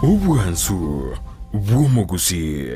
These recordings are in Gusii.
Obwansu bw'omogusii.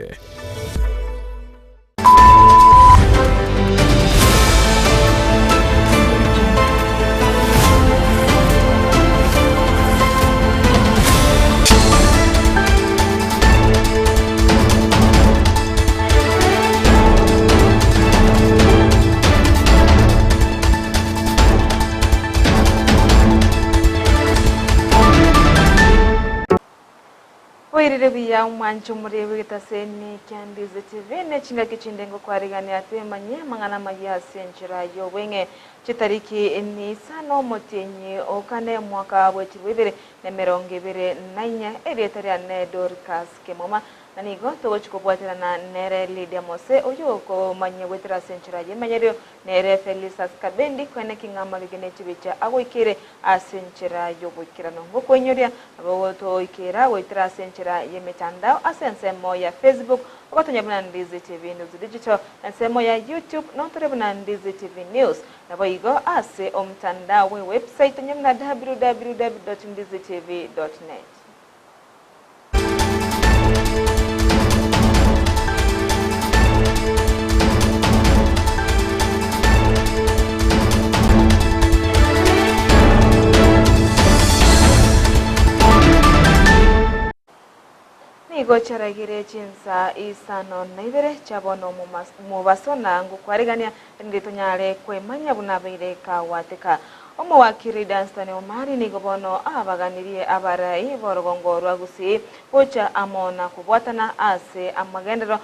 Oirire buya omwanche omorebe egetaseni kia Ndizi TV ne chingaki chinde ngokwarigania twemanyie amang'ana amayia ase enchera y'obweng'e. Chitariki nisano omotienyi o kane omwaka bw'echilifu ibere na emerongo ebere na inye erieta riane Dorcas Kemuma Na nigo togochia kobwaterana nere Lydia Mose, oyio okomanyia goetera ase enchera y'emenyerio, nere Felistus Kabendi, koeneki ng'a amarige ne chibicha agoikeire ase enchera y'oboikeranu. Ngokoinyoria, nabo gotoikeera goetera ase enchera y'emetandao ase ensemo ya Facebook, ogotonya buna Ndizi TV News Digital, ensemo ya YouTube nontore buna Ndizi TV News. Naboigo ase omtandao bwe website onye buna www.ndizitv.net. Nigo chiaragire chinsa isano na ibere chia bono mobaso na ngokwarigania erinde tonyare kwemanya buna abeire kagwateka. Omowakiri Dunstan Omari nigo bono abaganirie abarai b'orogongo rwa Gusii gocha amo na kobwatana ase amagenderero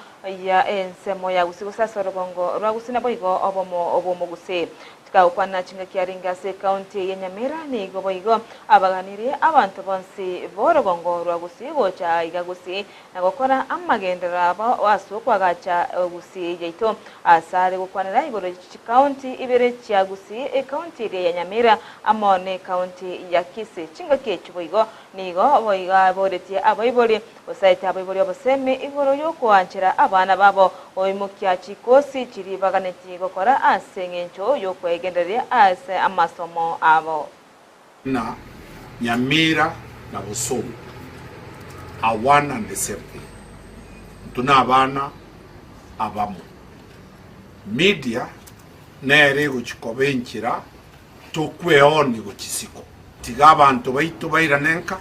ya ensemo ya Gusii gose ase orogongo rwa Gusii naboigo obomo bw'Omogusii. Tikagokwana chingaki arenge ase ekaunti ya Nyamira nigo boigo abaganirie abanto bonsi b'orogongo rwa Gusii gocha aiga Gusii na gokora amagenderero abo ase okoagacha Gusii yaito. Asare gokwanera igoro ye chikaunti ibere chia Gusii, ekaunti eria ya Nyamira amo nekaunti ya Kisii. Chingaki echi boigo nigo boigo aboretie abaibori gosaete abaibori obosemi igoro y'okoanchera abana babo goimokia chikosi chiria baganetie gokora ase engencho y'okwegendereria ase amasomo abo. Na Nyamira na Bosongo are one and the same thing. Intwe nabana abamo. Media nere egochi koba enchera tokweoni gochi isiko. Tiga abanto baito bairane nka,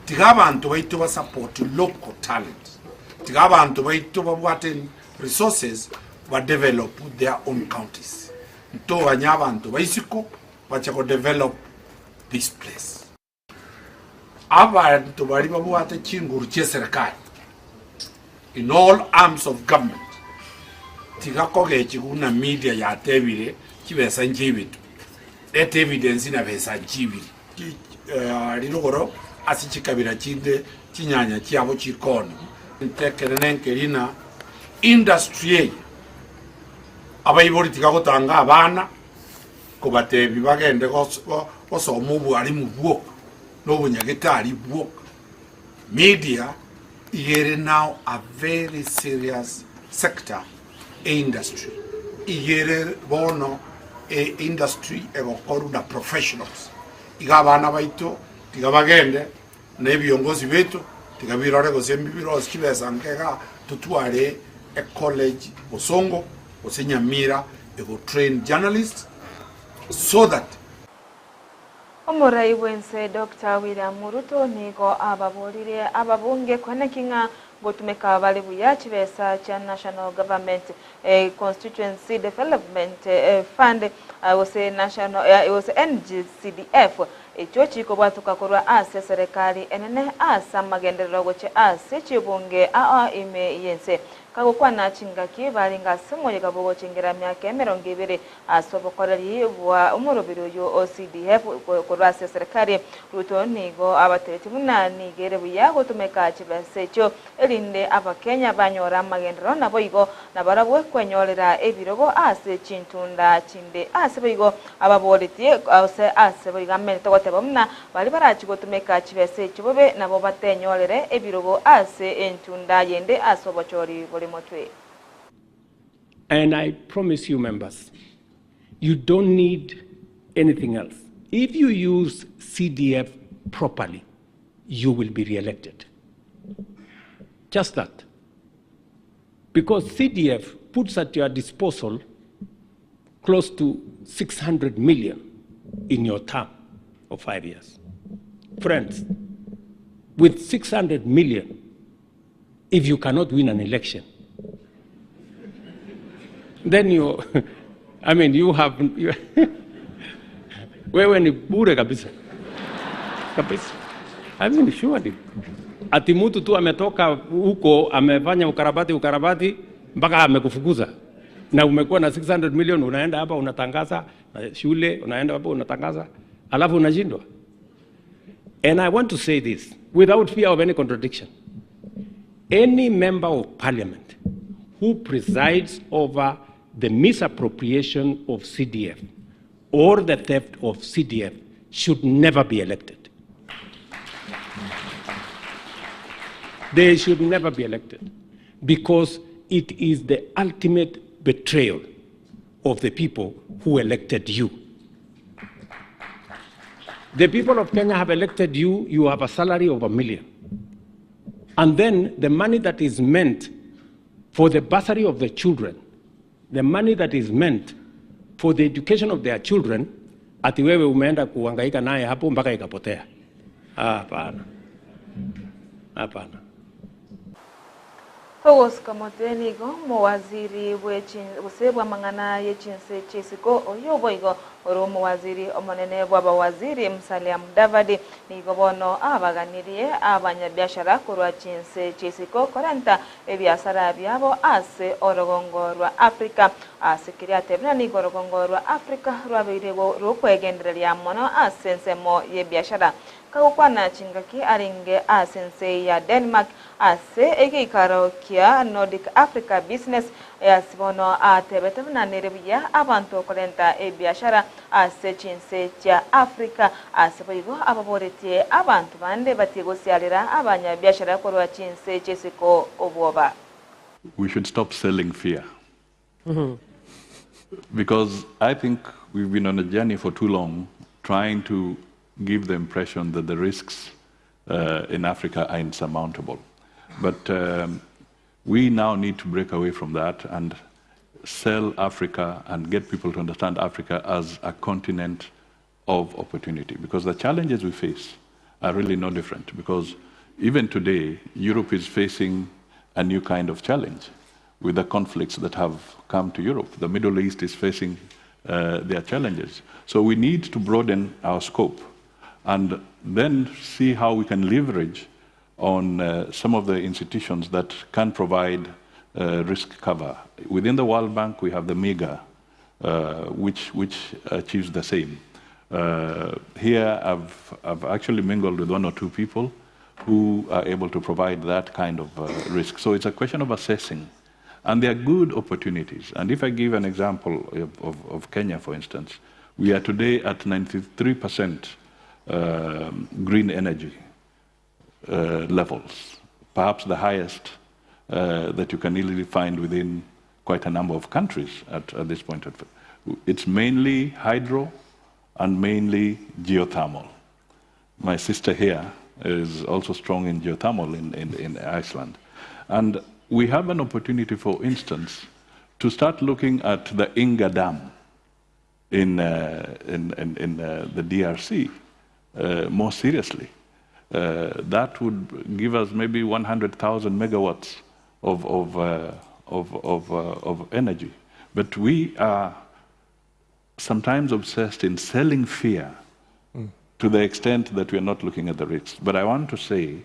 tiga abanto baito ba support local talent, tiga abanto baito babwate resources ba develop their own counties. Ntoganye abanto ba isiko bache go develop this place. Abanto baria babwate chinguru chi'eserekari in all arms of government tiga kogechigwa buna media yatebire chibesa nchiibetwe, leta evidence na besa nchiibire. Rirogoro ase chikabira chinde chinyanya chiabo chikoonigwa. Ekerene nkeri na industry eye abaibori tiga gotanga abana. Kobateebia bagende gosoma obwarimu bwoka na obonyagetari bwoka. Media iga ere now a very serious sector e industry. Iga ere bono e industry egokorwa na professionals. Iga abana baito tiga bagende na ebiongozi baito tiga birore gose mbirosie chibesa nke igaa totware ecollege Bosongo gose Nyamira ego train journalists so that. Omorai bw'ense Doctor William Ruto nigo ababoririe ababunge koeneki ng'a ngotumeka bare buya chibesa chia National Government Constituency Development Fund gose National gose NGCDF echio chikobwatoka korwa ase eserekari enene ase amagenderero gochia ase chibunge ao ime y'ense. Kagokwana chingaki barenge ase omoyega bw'ogochengera emiaka emerongo ebere ase obokoreri bwa omoroberi oyio o CDF korwa ase eserekari, Ruto nigo abatebetie buna nigo ere buya gotumeka chibesa echio erinde Abakenya banyore amagenderero naboigo nabarabwo kwenyorera ebirogo ase chintunda chinde. Ase boigo ababoretie gose ase boigo amenete goteba buna baria barachie gotumeka chibesa echio bobe nabo batenyorere ebirogo ase entunda yende ase obochori bore motwe. And I promise you members, you don't need anything else. If you use CDF properly, you will be re-elected. Just that. Because CDF puts at your disposal close to 600 million in your term of 5 years. Friends, with 600 million, if you cannot win an election, then you, I mean, you have, you, wewe ni bure kabisa kabisa. I mean, surely. Ati mtu tu ametoka huko amefanya ukarabati ukarabati mpaka amekufukuza na umekuwa na 600 million, unaenda hapa unatangaza na shule, unaenda hapa unatangaza, alafu unashindwa. And I want to say this without fear of any contradiction. Any member of parliament who presides over the misappropriation of CDF or the theft of CDF should never be elected. They should never be elected because it is the ultimate betrayal of the people who elected you. The people of Kenya have elected you, you have a salary of 1 million. And then the money that is meant for the bursary of the children, the money that is meant for the education of their children, ati wewe umeenda kuhangaika naye hapo mpaka ikapotea. Hapana, hapana. Togosika mote nigo mowaziri gose bw'amang'ana y'echinse chisiko oyo boigo ori omowaziri omonene bw'abawaziri Musalia Mudavadi nigo bono abaganirie abanyabiashara korwa chinse chisiko korenta ebiasara biabo ase orogongo rwa Africa ase keria atebire nigo orogongo rwa Africa rwabeire rokwegendereria mono ase ensemo y'ebiashara kagokwana chingaki arenge ase ense ya Denmark ase egeikaro kia Nordic Africa Business ase bono atebete buna nere buya abanto korenta ebiashara ase chinse chia Africa ase boigo ababoretie abanto bande batie gosiarera abanyabiashara korwa chinse chisiko obwoba. We should stop selling fear. Because I think we've been on a journey for too long trying to give the impression that the risks in Africa are insurmountable. But we now need to break away from that and sell Africa and get people to understand Africa as a continent of opportunity. Because the challenges we face are really no different. Because even today, Europe is facing a new kind of challenge with the conflicts that have come to Europe. The Middle East is facing their challenges. So we need to broaden our scope and then see how we can leverage on some of the institutions that can provide risk cover. Within the World Bank, we have the MIGA, which achieves the same. Here, I've actually mingled with one or two people who are able to provide that kind of risk. So it's a question of assessing. And there are good opportunities. And if I give an example of Kenya, for instance, we are today at 93% green energy levels, perhaps the highest that you can easily find within quite a number of countries at this point. It's mainly hydro and mainly geothermal. My sister here is also strong in geothermal in Iceland. And we have an opportunity, for instance, to start looking at the Inga Dam in the DRC more seriously. That would give us maybe 100,000 megawatts of energy. But we are sometimes obsessed in selling fear to the extent that we are not looking at the risks. But I want to say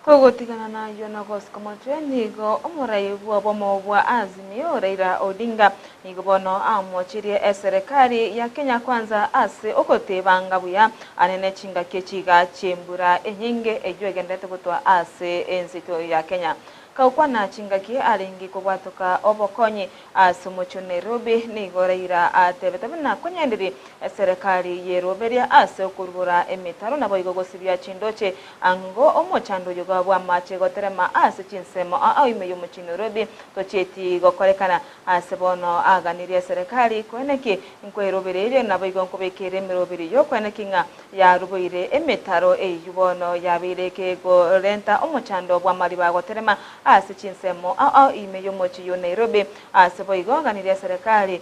Kogotigana nayo nogosika nigo omorai bw'obomo bwa Azimio Raila Odinga nigo bono amochirie eserikali ya Kenya Kwanza ase ogotebanga buya anene chingaki chiga chimbura enyinge eyo egendete gotwa ase ensito ya Kenya. Kagokwana chingaki arenge kobwatoka obokonyi ase omochie o Nairobi, nigo Raila atebete buna konyendiri eserekari yeroberia ase okorubora emetaro naboigo gosibia chindoche ango omochando oyo bw'amache goterema ase chinsemo ao ime y'omochie Nairobi tochieti gokorekana. Ase bono aganirie eserekari koeneki nkwerobereirie naboigo nkobekere emeroberi y'okoeneki ng'a yaruboire emetaro eyio bono yabeire kegorenta omochando bw'amariba agoterema ase chinsemo ao ao ime y'omochie yo Nairobi. Ase boigo aganirie eserekari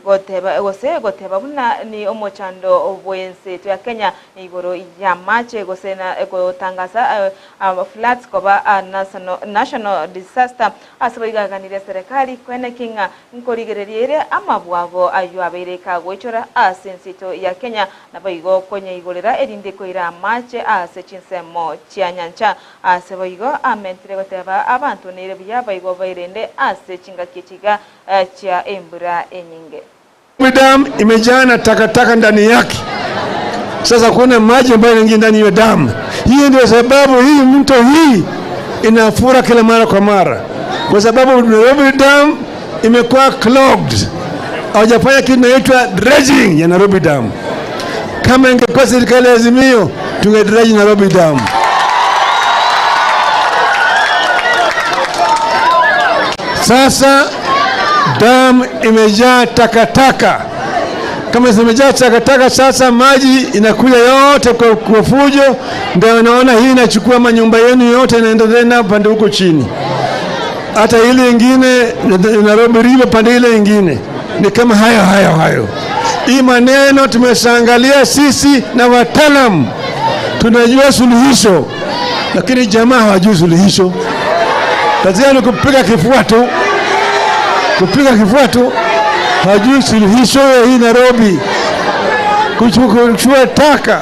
goteba gose goteba buna ni omochando bw'ense yaito ya Kenya igoro y'amache gose na gotangasa floods koba national disaster. Ase boigo aganirie eserekari koeneki ng'a nkorigereria ere amabwago ayio abeire kagoichora ase ense yaito ya Kenya, naboigo konyaigorera erinde koira amache ase chinsemo chia nyancha. Ase boigo amentire goteba abanto nere buya boigo bairende ase chingaki echi iga chia embura enyinge. Damu imejaa na takataka ndani yake. Sasa kuna maji ambayo yanaingia ndani ya damu. Hiyo ndio sababu hii mto hii inafura kila mara kwa mara, kwa sababu Nairobi Dam imekuwa clogged. Hawajafanya kitu inaitwa dredging ya Nairobi Dam. Kama ingekuwa serikali ya Azimio, tungedredge Nairobi Dam. Sasa damu imejaa takataka. Kama zimejaa takataka, sasa maji inakuja yote kwa, kwa fujo, ndio naona hii inachukua manyumba yenu yote inaenda tena pande huko chini, hata ile ingine Nairobi River pande ile ingine ni kama hayo hayo hayo. Hii maneno tumeshaangalia sisi na wataalam, tunajua suluhisho, lakini jamaa hawajui suluhisho. Kazi yao ni kupiga kifua tu, kupiga kifua tu, hawajui suluhisho ya hii Nairobi, kuchukua taka.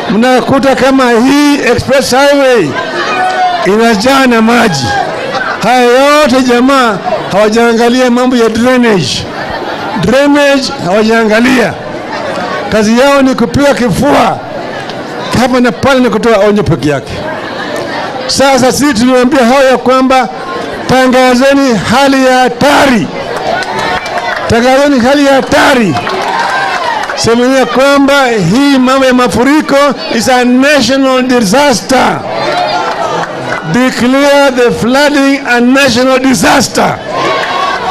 Mnakuta kama hii express highway inajaa na maji. Haya yote jamaa hawajaangalia mambo ya drainage, drainage hawajaangalia. Kazi yao ni kupiga kifua hapa na pale na kutoa onyo peke yake. Sasa sisi tuliwaambia hao ya kwamba tangazeni hali ya hatari, tangazeni hali ya hatari, semeni ya kwamba hii mambo ya mafuriko is a national disaster. Declare the flooding a national disaster,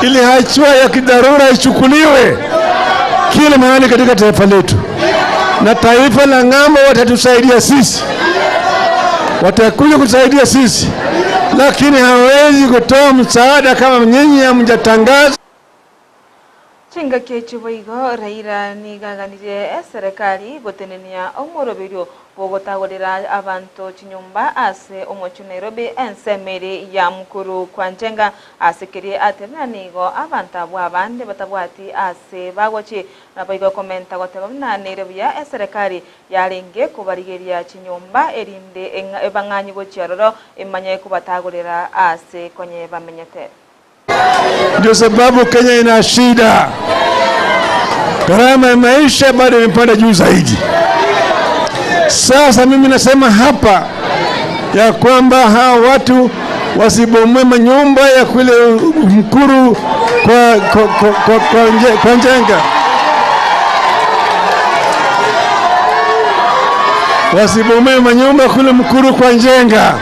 ili hatua ya kidharura ichukuliwe kila mahali katika taifa letu, na taifa la ng'ambo watatusaidia sisi, watakuja kutusaidia sisi, lakini hawawezi kutoa msaada kama nyinyi hamjatangaza. Chingaki echi boigo Raila nigo aganirie eserekari gotenenia omoroberio bw'ogotagorera abanto chinyomba ase omochie o Nairobi ensemo ere ya Mukuru kwa Njenga ase keria atebire nigo abanto abwo abande batabwati ase bagochie Naboigo komenta goteba buna nere buya eserekari yarenge kobarigeria chinyomba erinde ebang'anyi gochia aroro emanye kobatagorera aase konye bamenyete. Ndio sababu Kenya ina shida, gharama ya maisha bado imepanda juu zaidi. Sasa mimi nasema hapa ya kwamba hawa watu wasibomoe manyumba ya kule Mkuru kwa, kwa, kwa, kwa, kwa, nje, kwa Njenga, wasibomoe manyumba kule Mkuru kwa Njenga,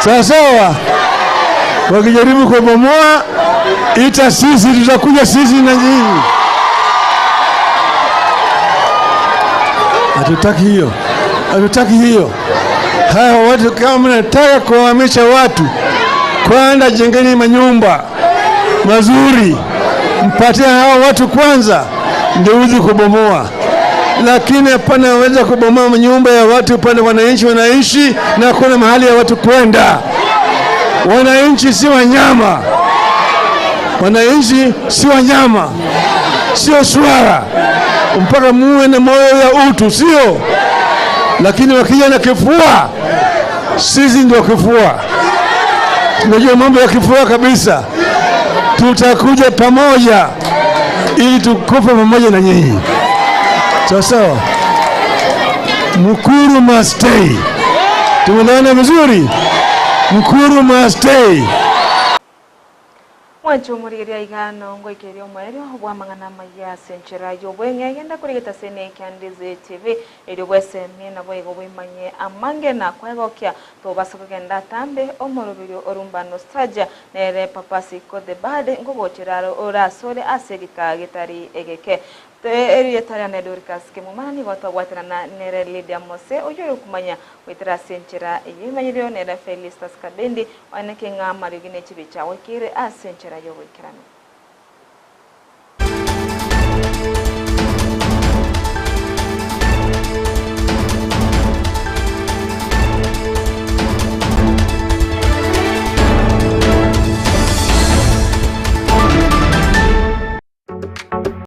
sawa sawa. Wakijaribu kubomoa, ita sisi, tutakuja sisi na nyinyi. Hatutaki hiyo, hatutaki hiyo. Hawa watu kama mnataka kuhamisha watu, kwanza jengeni manyumba mazuri, mpatie hawa watu kwanza, ndio uweze kubomoa. Lakini hapana, waweza kubomoa manyumba ya watu pale wananchi wanaishi na hakuna mahali ya watu kwenda. Wananchi si wanyama, wananchi si wanyama, sio swara, mpaka muwe na moyo ya utu, sio? Lakini wakija na kifua, sisi ndio kifua, tunajua mambo ya kifua kabisa. Tutakuja pamoja ili tukufe pamoja na nyinyi, sawa sawa. Mukuru must stay. Tumeelewana vizuri? Mukuru must stay. Mwanche omorigereria iga nongoikeria omoerio bw'amang'ana amaya ase enchera y'obweng'e, genda kore egetaseni kia Ndizi TV erio bwesemie naboigo bwemanyie amange na kwegokia. Tobasa kogenda atambe omoroberio orumba nostalgia nere Papa Siko the Bad nkogochera ore asore ase egeka getari egeke. Erieta riane Dorcas Kemuma nigo twabwaterana nere Lydia Mose oyio ore komanya goetera ase enchera y'emenyerero nere Felistus Kabendi oeneke ng'a amariogi ne chibicha agoikeire ase enchera y'oboikeranu.